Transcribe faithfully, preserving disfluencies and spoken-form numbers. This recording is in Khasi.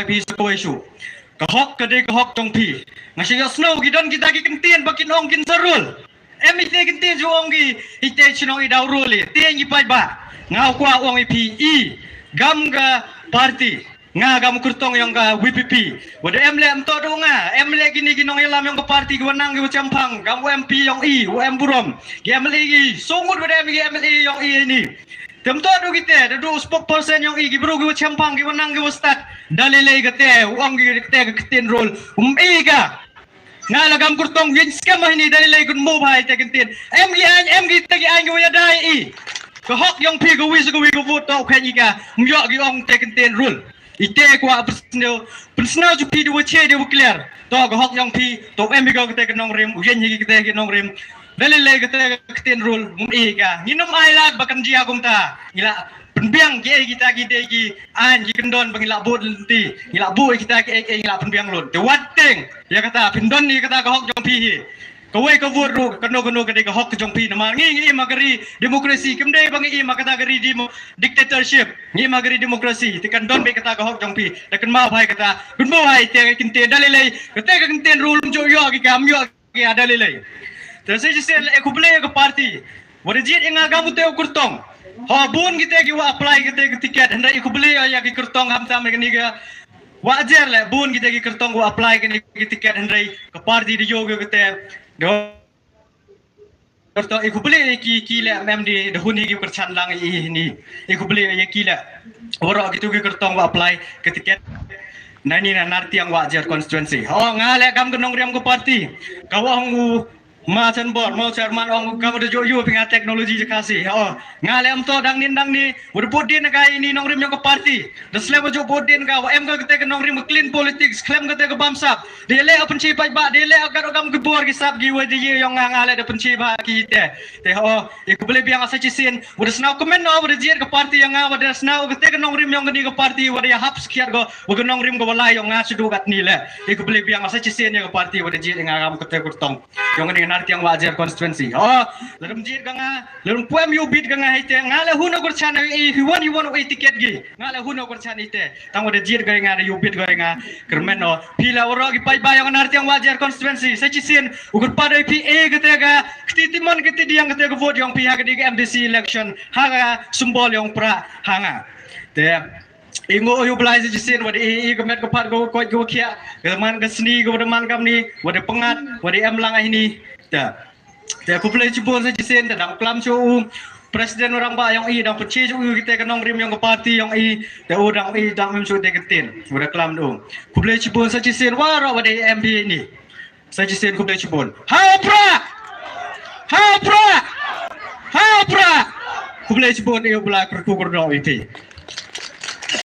phi sa kawei shuh. Ka hok ka dei ka hok jong phi. Nga shu ïohsngew ki don kita ki kyntien ba kin ong kin sa rule. Em ite kyntien shu ong ki ite shnong i daw rule i. Te ngi paidbah. Nga kwah ong i phi i. Gam ka party. Nga gam kyrtong yong ka V P P. Wada em leh em to do nga. Em leh kini ki nongïalam yong ka party ki wanang ki wa chempang. Gam wa M P yong i, wa em burom. Ki M L A ki. Sungut wada em ki M L A yong i ini. Tem to do kite, da do spokesperson yong i, ki bru ki wa chempang, ki wanang ki wa stad. Dalilei kate, ong ki kate ka kyntien rule. Um i ka. Nga la gam kyrtong yin skhem ma hini dalilei kun mo bhai te kyntien. Em ki ain, em ki te ki ain ki wa ïadei i. Ka hok yong phi ka wi sa ka wi ka vote to khen i ka. Myo ki ong te kyntien rule. Ite kwah pynsngew, pynsngew ju phi di wa che di wa clear. To ka hok yong phi, to em i ka kate ka nongrim, u yen hi kate ka nongrim. Dalilei kate ka kyntien rule, um i ka. Ngi num ai lad ba kan jia kumta. Ngi la pynbiang ki ei kita ki dei ki ain ki kyndon ba ngi la bud lynti. Ngi la bud kita ki ei ei ngi la pynbiang lut. Te wat teng. Ïa kata pyndon ni kata ka hok jong phi hi. Kawei ka vote ruh kano kano ka dei ka hok jong phi namar ngi ngi im ha ka ri democracy kim dei ba ngi im ha kata ka ri demo-, dictatorship. Ngi im ha ka ri democracy. Te kan don beit kata ka hok jong phi. Da kan ma bhai kata. Kan ma bhai te ka kyntien dalilei. Kata ka kyntien rule um ju ïoh ki kam ïoh ki ïa dalilei. Te sa shisien e khublei ïa ka party. Wada jied ïa nga gam u te u kyrtong. Ho bun kite ki wa apply kite ki ticket hynrei e khublei ïa ki kyrtong ham tam ïa kani ka. Wa jer le bun kite ki kyrtong wa apply kani ki ticket hynrei ka party di yo ki kite. Do kyrtong e khublei ïa ki ki le M M D da hun hi ki kyrchan lang i hini. E khublei ïa ki le. Waroh kitu ki kyrtong wa apply ki ticket. Nani na Nartiang wa jer constituency. Ho nga le kam ka nongrim ka party. Ka wa hong u ma chan bor, ma chairman ong ka wa da jo yu phi nga technology ja Khasi. Ho nga le am to dang nin dang ni. Wa da put din ka ini nongrim yong ka party. Da slem wa jo put din ka wa em ka kate ka nongrim ka clean politics, khlem kate ka bamsap. Dei le a pynchi paidbah, dei le a kat kam ki bor ki sap ki wa dei yong nga nga le da pynchi ba ki te. Te ho, e khublei biang sa shisien. Wa da sngew kmen no, wa da jied ka party yong nga, wa da sngew kate ka nongrim yong kani ka party, wa da ïa hap skhiat ko, wa ka nongrim ko wa lai yong nga shu du kat ni le. E khublei biang sa shisien ïa ka party, wa da jied nga gam kate kyrtong. Yong kani ka Nartiang wa jer constituency. Ho, la dum jied ka nga, la dum puem yu bit ka nga hei te, nga le hun o kyrchan e, hi wan hi wan o e ticket gi. Nga le hun o kyrchan ite. Tang wa da jied ga nga da yu bit ga nga. Kyrmen o. Phi la waroh ki paidbah yong Nartiang wa jer constituency. Sa shisien u kyrpad oi phi e kate ka kti timon kti diang kate ka vote yong phi ha ka di ka M D C election. Ha ka symbol yong pra ha nga. Te i ngo yu blai sa shisien wa da i i ka met ka pat ko ko ko khia. Ka man ka sni ko da man kam ni. Wa da pengat wa da em lang a hini. Te Te khublei chibun sa shisien te dang klam shu u president u rangbah yong i dang pynchi shu u kite ka nongrim yong ka party yong i te u dang i dang mem shu te kyntien u da klam du. Khublei chibun sa shisien waroh wa dei M P ni. Sa shisien khublei chibun. Ha pra! Ha pra! Ha pra! Khublei chibun i u bla kyrku kyrdo i te.